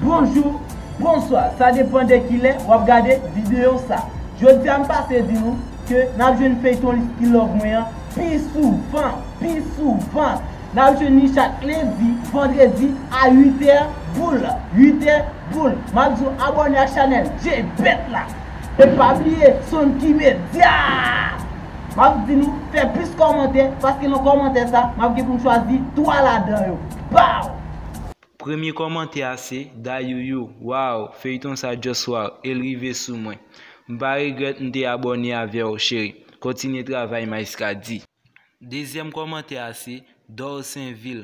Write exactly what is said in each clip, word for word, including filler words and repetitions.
Bonjou, bonswa, sa depann de kilè w ap gade videyo sa. Jodi a m pase di nou ke n ap jwenn feyton Liski Love mwen an pi souvan, pi souvan. N ap jwenn li chak lendi, vandredi a uit è boul, uit è boul. M ap di w abòne ak chanèl J Bèt la. E pa bliye Sonki Media! M ap di nou fè plis kòmantè, paske nan kòmantè sa, m ap gen pou m chwazi twa ladan yo. Baw! Premye kòmantè a se Dayouyou, wow, feyton sa just wow, e l rive sou mwen. M pa regrèt m te abòne avè w, cheri. Kontinye travay, Maestra D. Dezyèm kòmantè a se Dor Senvil,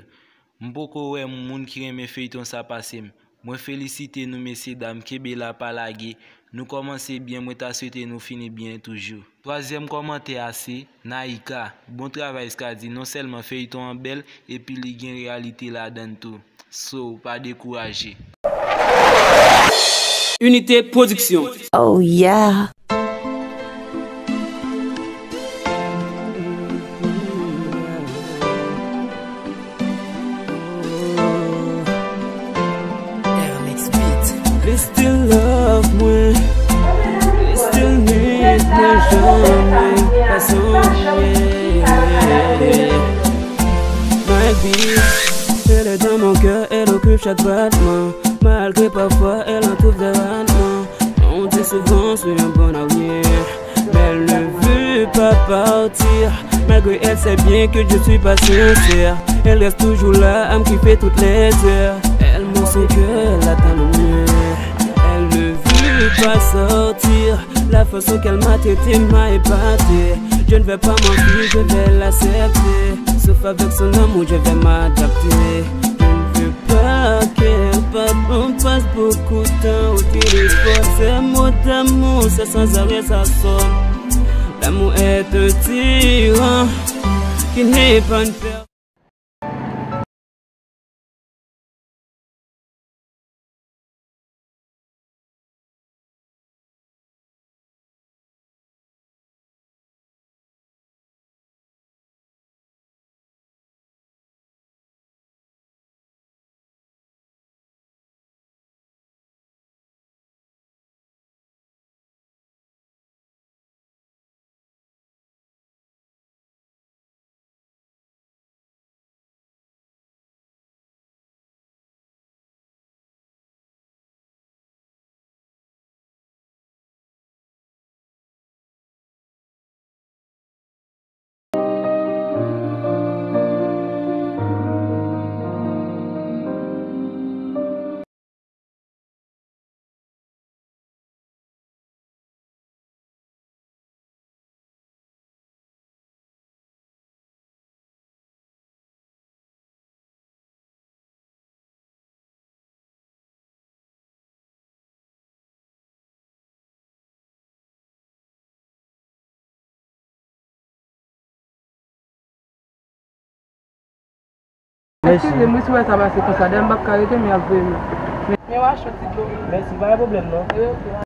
m poko wè moun ki renmen feyton sa pase m. Mwen felisite nou, mesyedam, kenbe la, pa lage. Nou kòmanse byen, mwen ta swete nou fini byen toujou. Twazyèm kòmantè a se Naïka. Bon travay, Skady. Non sèlman feyton an bèl, epi li gen reyalite ladan l tou. So, pa dekouraje. Unité Production. Oh yeah. Li still love mwen, li still need mwen, janm pa sonje. My bitch, elle est dans mon cœur, elle occupe chaque battement. Malgré parfois elle en trouve des ratements. On dit souvent c'est un bon avenir, mais elle ne veut pas partir. Malgré elle sait bien que je suis pas sincère. Elle reste toujours là à me kiffer toutes les heures. Elle montre son cœur, elle attend le mur. Elle ne veut pas sortir. La façon qu'elle m'a traité m'a épaté. Je ne vais pas mentir, je vais l'accepter. Sauf avec son amour, je vais m'adapter. Je ne veux pas qu'elle parte, on passe beaucoup de temps au téléphone. Ces mots d'amour, c'est sans arrêt, ça sonne. L'amour est un tyran qui n'est pas une per- Mèsi. Eskize m wi si w wè sa pase konsa, dayè m p ap ka rete, men y ap voye m. Men w achte yon ti dlo. Mèsi, pa gen pwoblèm non. Wi, ok.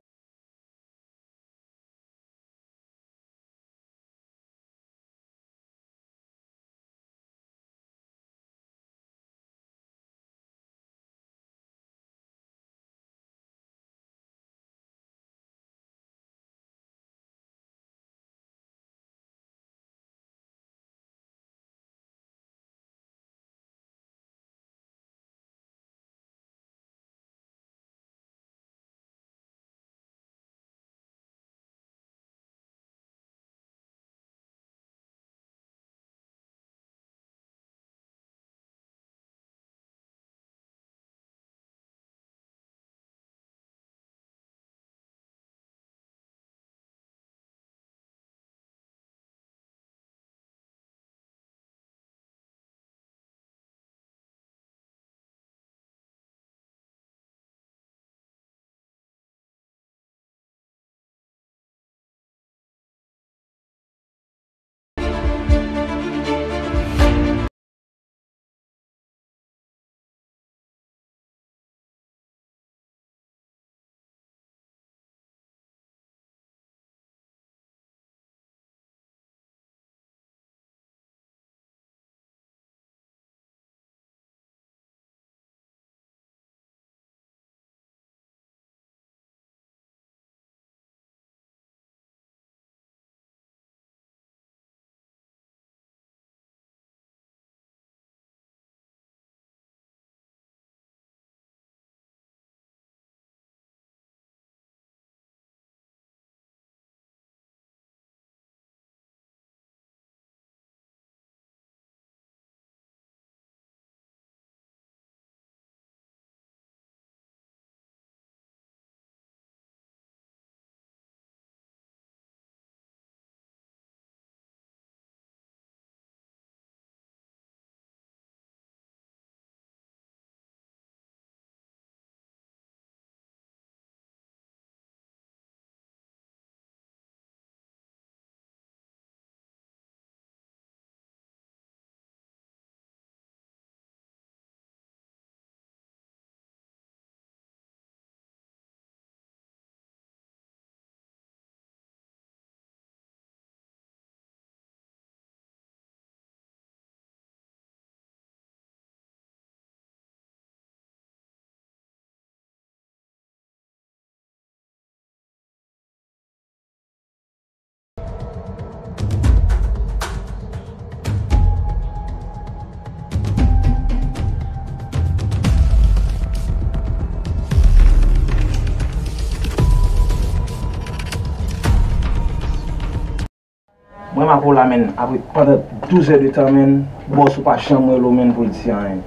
Pou la, menn, apre, pandan douz è de tan, menn, bòs ou pa janm rele w, menn, pou l di anyen.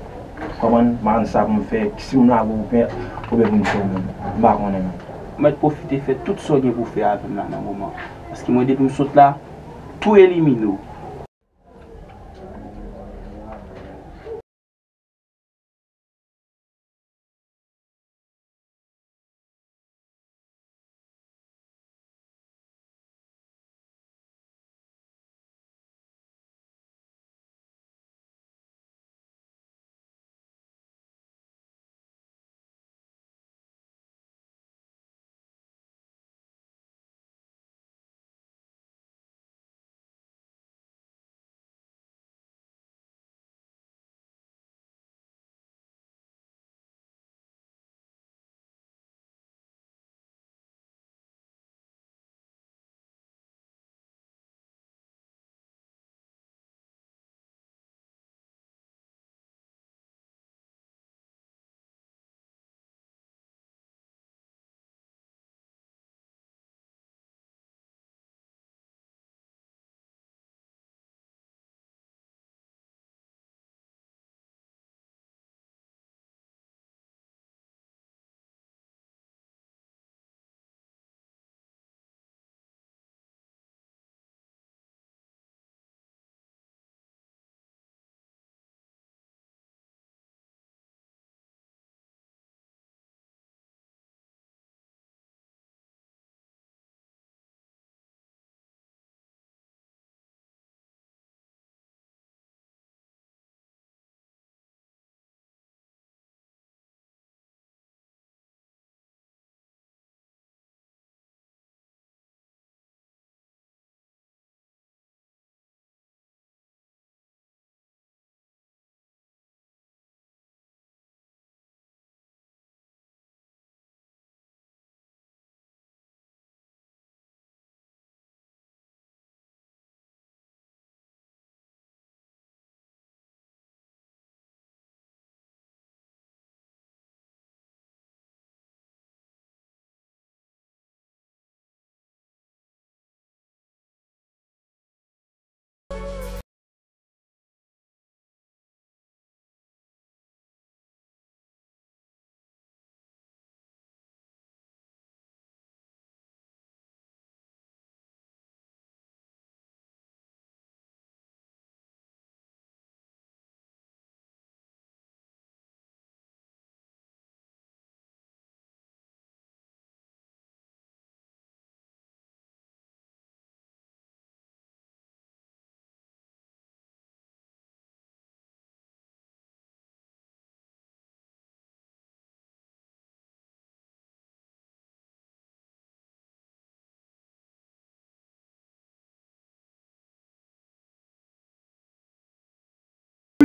Konprann? M pa konn sa pou m fè, si m lage w oubyen, oubyen pou m fè w, menn. M pa konnen, menn. Ou mèt pwofite fè tout sa w gen pou w fè avè m la nan moman. Paske mwen, depi m sot la, tou elimine w.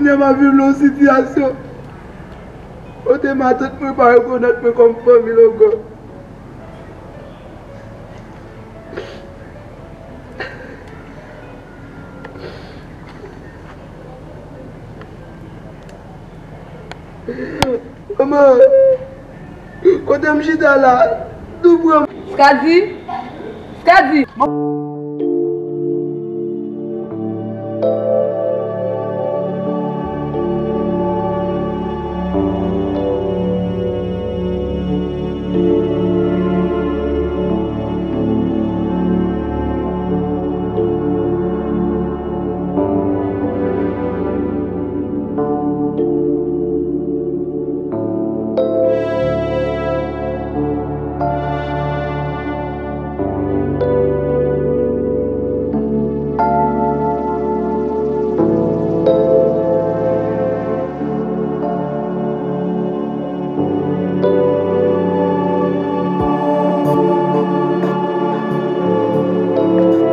Kounye a m ap viv nan yon sitiyasyon kote matant mwen pa rekonèt mwen kòm fanmi l ankò. Manman, kote m chita la, nou pran m. Skadi! Skadi!